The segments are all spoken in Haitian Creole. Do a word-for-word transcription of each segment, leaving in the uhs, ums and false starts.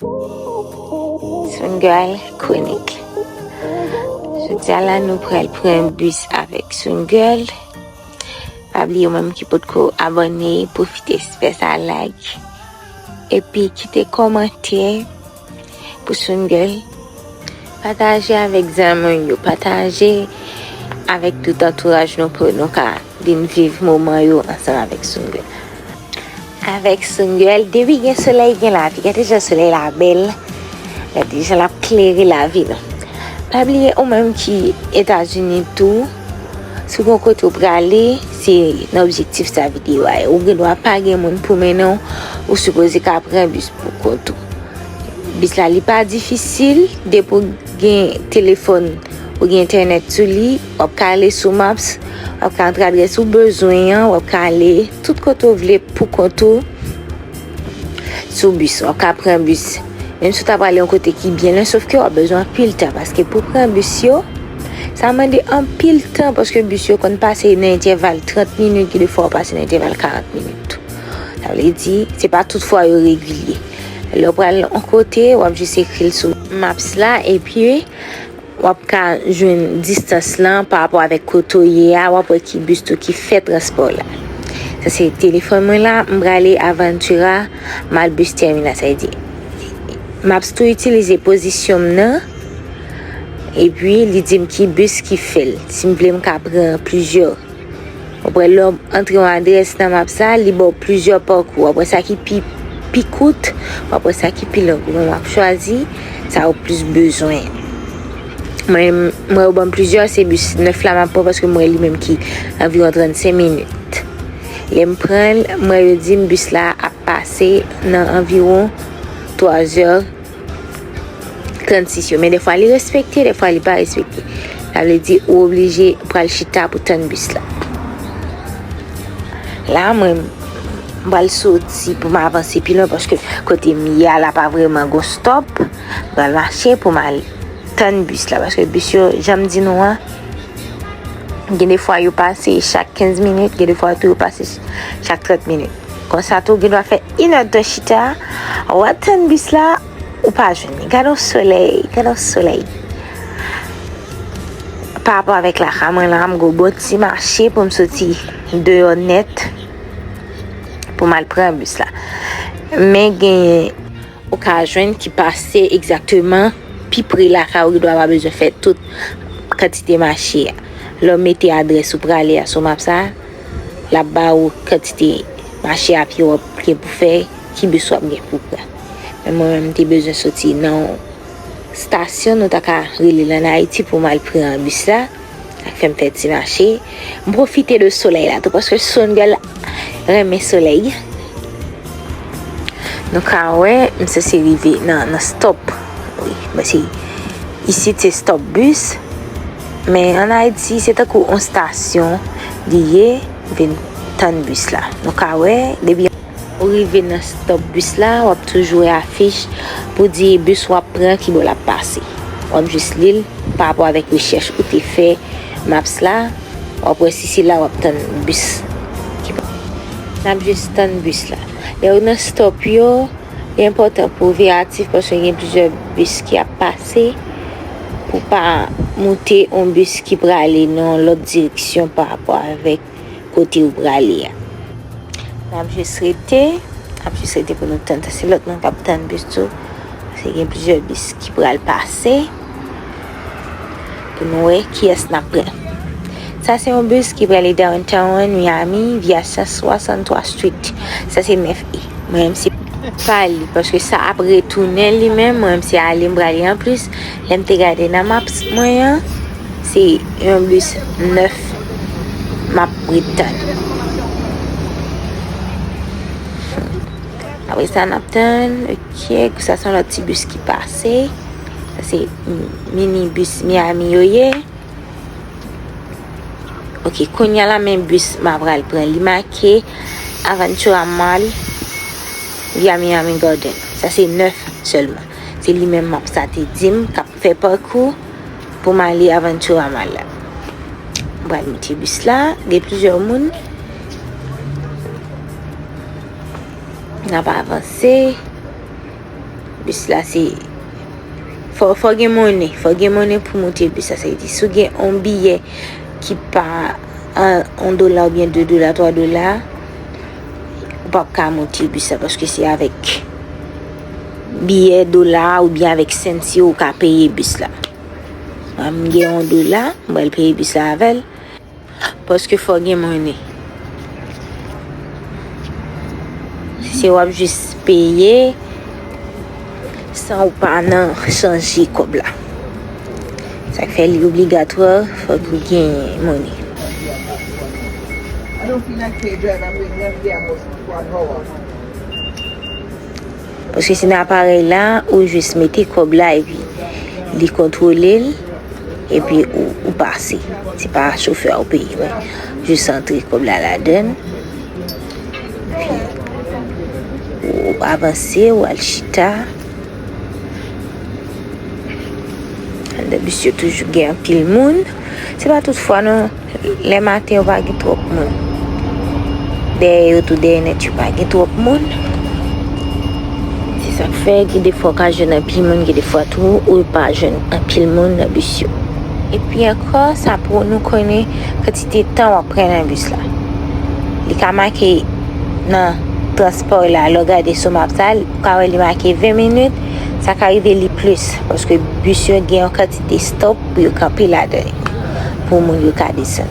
Soon Girl Konik. Jodi a la, nou pral pran bis avèk Soon Girl. Pa bliye, ou menm ki potko abòne, pwofite fè sa like. Epi kite kòmantè pou Soon Girl. Pataje avèk zanmi w yo. Pataje avèk tout antouraj nou pou nou ka vin viv moman yo ansanm avèk Soon Girl. Avèk Soon Girl, depi gen solèy, gen lavi. Gade jan solèy la bèl. Gade jan l ap klere lavi nou. Pa bliye, ou menm ki Etazini tou, si w gen yon kote w prale, se nan objektif sa videyo a ye. Ou gen dwa pa gen moun pou mennen w, ou sipoze ka pran bis pou kont ou. Bis la, li pa difisil, depi w gen telefòn, ou gen entènèt sou li, w ap ka ale sou Maps, w ap ka antre adrès ou bezwen an, w ap ka ale tout kote w vle pou kont ou sou bis. W ap ka pran bis. Menm si w ta prale yon kote ki byen lwen, sof ke w ap bezwen anpil tan, paske pou pran bis yo, sa mande anpil tan, paske bis yo konn pase nan entèval trant minit, gen de fwa yo pase nan entèval karant minit tou. Sa vle di, se pa tout fwa yo regilye. Lè w pral yon kote, w ap jis ekri l sou Maps la, epi w ap ka jwenn distans lan pa rapò avèk kote w ye a, w ap wè ki bis tou ki fè transpò la. Sa se telefòn mwen la, m prale Aventura, m al bis tèminal, sa vle di, Maps tou itilize pozisyon m nan, epi li di m ki bis ki fè l. Si m vle, m ka pran plizyè. W ap wè lè w antre yon adrès nan Maps la, li ba w plizyè pakou. W ap wè sa ki pi, pi kout, w ap wè sa ki pi long. Ou menm w ap chwazi sa ou plis bezwen. Mwen, mwen yo ban m plizyè, se bis nèf la m ap pran paske m wè li menm ki anviwon trannsenk minit. Lè m pran l, m wè yo di m bis la ap pase nan anviwon twa zè trannsis yo. Men defwa li respekte, defwa li pa respekte. Sa vle di ou oblije pral chita pou tann bis la. La, mwen, m pral soti pou m avanse pi lwen paske kote m ye a la pa vrèman gon stop. M pral mache pou m al tann bis la paske bis yo, jan m di nou an, gen de fwa yo pase chak kenz minit, gen de fwa tou yo pase chak trant minit. Konsa tou, gen dwa fè inèdtan chita, w ap tann bis la, ou pa jwenn li. Gade yon solèy, gade yon solèy. Pa rapò avèk lakay mwen la, m gon bon ti mache pou m soti deyò nèt pou m al pran bis la. Men gen ou ka jwenn ki pase egzakteman pi pre lakay ou, gen dwa pa bezwen fè tout kantite mache a. Lè w mete adrès ou prale a sou map sa, l ap ba ou kantite mache a pye w ap gen pou fè, ki bis w ap gen pou pran. Men mwen menm, m te bezwen soti nan yon stasyon, nou ta ka rele l ann Ayiti, pou m al pran bis la. Sa k fè m fè ti mache. M pwofite de solèy la tou, paske Soon Girl renmen solèy. Nou ka wè, m sanse rive nan, nan stop. Wi, men se, isit se stop bis. Men ann Ayiti, se tankou yon stasyon li ye, vin tann bis la. Nou ka wè, depi ou rive nan stop bis la, w ap toujou wè afich pou di bis w ap pran, ki bò l ap pase. W ap jis li l pa rapò avèk rechèch ou te fè Maps la, w ap wè si se la w ap tann bis. N ap jis tann bis la. Lè w nan stop yo, li enpòtan pou w veyatif paske gen plizyè bis ki ap pase, pou w pa moute yon bis ki prale nan yon lòt direksyon pa rapò avèk kote ou prale a. N ap jis rete, n ap jis rete pou nou tann. Sa se lòt moun k ap tann bis tou. Paske gen plizyè bis ki pral pase. Pou nou wè kiyès n ap pran. Sa se yon bis ki prale Downtown Miami via san swasanntwa Street. Sa se nèf E. Mwen menm se pa li, paske sa ap retounen li menm. Mwen menm se ale m prale anplis. Lè m te gade nan maps mwen an, se yon bis nèf m ap ret tann. Apre sa, n ap tann. Ok, sa se yon lòt ti bis ki pase. Sa se minibis Miami yo ye. Ok, kounye a la, men bis m a pral pran. Li make Aventura Mall via Miami Garden. Sa se nèf sèlman. Se li menm map sa te di m k ap fè pakou pou m ale Aventura Mall la. M pral monte bis la, gen plizyè moun. N ap avanse. Bis la se, fò, fò gen monnen, fò gen monnen pou moute bis la. Sa vle di, si w gen yon biyè ki pa an, yon dola oubyen de dola, twa dola, ou p ap ka moute bis la, paske se avèk biyè dola oubyen avèk sèns yo ou ka peye bis la. Mwen, m gen yon dola, m pral peye bis la avè l. Paske fò gen monnen. Se w ap jis peye san w pa nan chanje kòb la. Sa k fè li obligatwa, fòk ou gen monnen. Paske se nan aparèy la, ou jis mete kòb la epi li kontwole l, epi ou, ou pase. Se pa chofè a ou peye, men jis antre kòb la ladann, epi ou avanse, ou al chita. Anndan bis yo toujou gen anpil moun. Se pa tout fwa non, lè maten yo pa gen twòp moun. Dèyè yo tou, dèyè nèt yo pa gen twòp moun. Se sa k fè gen de fwa w ka jwenn anpil moun, gen de fwa tou ou pa jwenn anpil moun nan bis yo. Epi ankò, sa pou nou konnen kantite tan w ap pran nan bis la. Li ka make nan transpò la, lè w gade sou map sa, ou ka wè li make ven minit, sa ka rive li plis, paske bis yo gen yon kantite stop pou yo kanpe ladan yo, pou moun yo ka desann.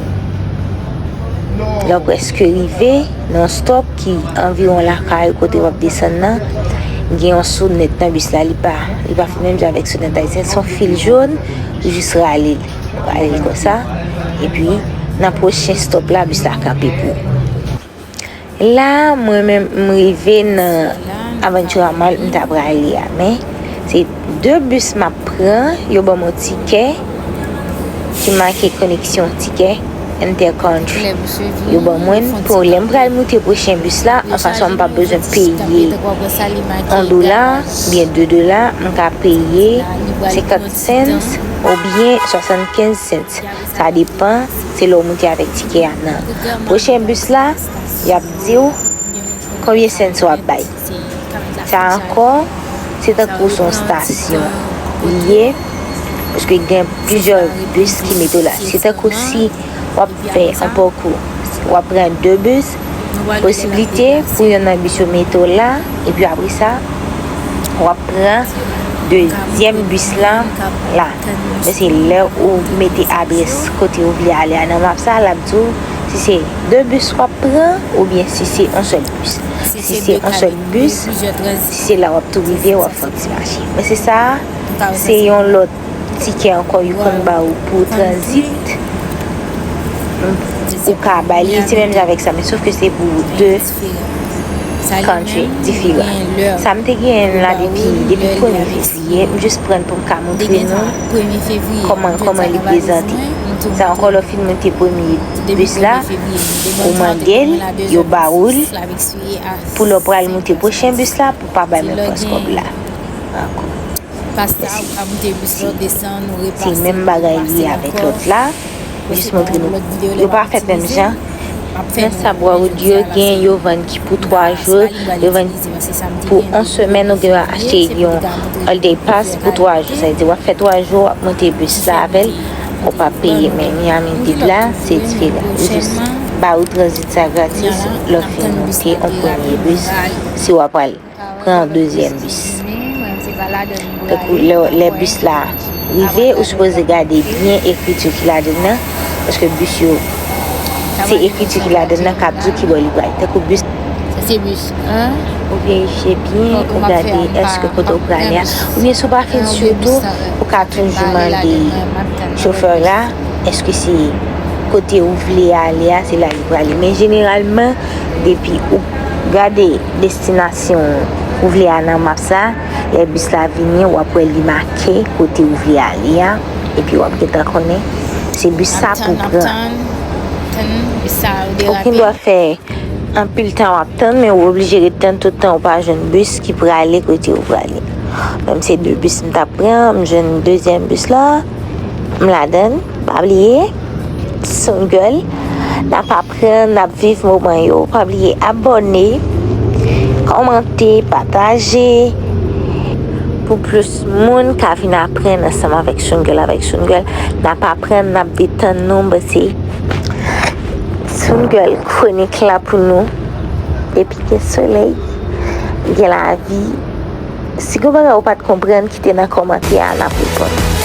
Lè w prèske rive nan yon stop ki anviwon lakay ou kote w ap desann nan, gen yon sonèt nan bis la, li pa, li pa fè menm jan avèk sonèt ayisyen, se yon fil jòn, ou jis rale l, rale l konsa, epi nan pwochen stop la, bis la kanpe pou ou. La, mwen menm, m rive nan Aventura Mall m ta prale a, men se de bis m ap pran, yo ban m yon tikè ki make koneksyon, tikè intercountry. Yo ban mwen pou lè m pral moute pwochen bis la, anfas m p ap bezwen peye yon dola, byen de dola, m ka peye senkant cents oubyen swasannkenz cents. Sa depann, se lè w moute avèk tikè a nan pwochen bis la, y ap di w konbyen cents w ap bay. Sa ankò, se tankou se yon stasyon li ye, paske gen plizyè bis ki mete w la. Se tankou si w ap fè yon pakou, w ap pran de bis, posiblite pou yonn nan bis yo mete w la, epi apre sa, w ap pran dezyèm bis la la. Men se lè ou mete adrès kote ou vle ale a nan map sa, l ap di w si se de bis w ap pran oubyen si se yon sèl bis. Si se yon sèl bis, si se la w ap tou rive, w ap fè yon ti mache. Men se sa, se yon lòt tikè ankò yo konn ba ou pou tranzit. Ou ka bay li, se menm jan avèk sa, men sof ke se pou de country diferan. Sa m te genyen la depi, depi premye fevriye, m jis pran l pou m ka montre nou kòman, kòman li prezante. Sa ankò, lè w fin moute premye bis la, ou mande l, yo ba ou l, pou lè w pral moute pwochen bis la, pou w pa bay menm pòs kòb la ankò. Pastè a, ou ka moute bis la, w desann, ou repase, se menm bagay li ye avèk lòt la. Jis montre nou. Yo pa fèt menm jan. Nan Sabwa Road yo gen, yo vann ki pou twa jou, yo vann pou yon semèn, ou gen dwa achte yon all day pass pou twa jou. Sa vle di w ap fè twa jou, w ap monte bis la avè l, ou pa peye. Men Miami Dade la, se diferan. Yo jis ba ou tranzit sa gratis, lè w fin monte yon premye bis, si w ap pral pran dezyèm bis. Tankou lè, lè bis la rive, ou sipoze gade byen ekriti ki ladann nan, paske bis yo, se ekriti ki ladann nan k ap di w ki bò li pral. Tankou bis, ou verifye byen, ou gade èske kote w prale a. Oubyen si w pa fin si tou, ou ka toujou mande chofè la, èske se kote ou vle ale a, se la li prale. Men jeneralman, depi ou gade destinasyon ou vle a nan map sa, lè bis la vini, w ap wè li make kote ou vle ale a, epi w ap gentan konnen se bis sa pou pran. Ou gendwa fè anpil tan w ap tann, men ou oblije ret tann tout tan ou pa jwenn bis ki prale kote ou prale. Menm se de bis m t ap pran, m jwenn dezyèm bis la, m ladann. Pa bliye, Sound Girl, n ap aprann, n ap viv moman yo. Pa bliye abòne, kòmante, pataje. pou plis moun ka vin aprann ansanm avèk Soon Girl. Avèk Soon Girl, n ap aprann, n ap detann nou, bon, se Soon Girl Chronik la pou nou. Epi gen solèy, gen lavi. Si gen bagay ou pa t konprann, kite nan kòmantè a, n ap reponn.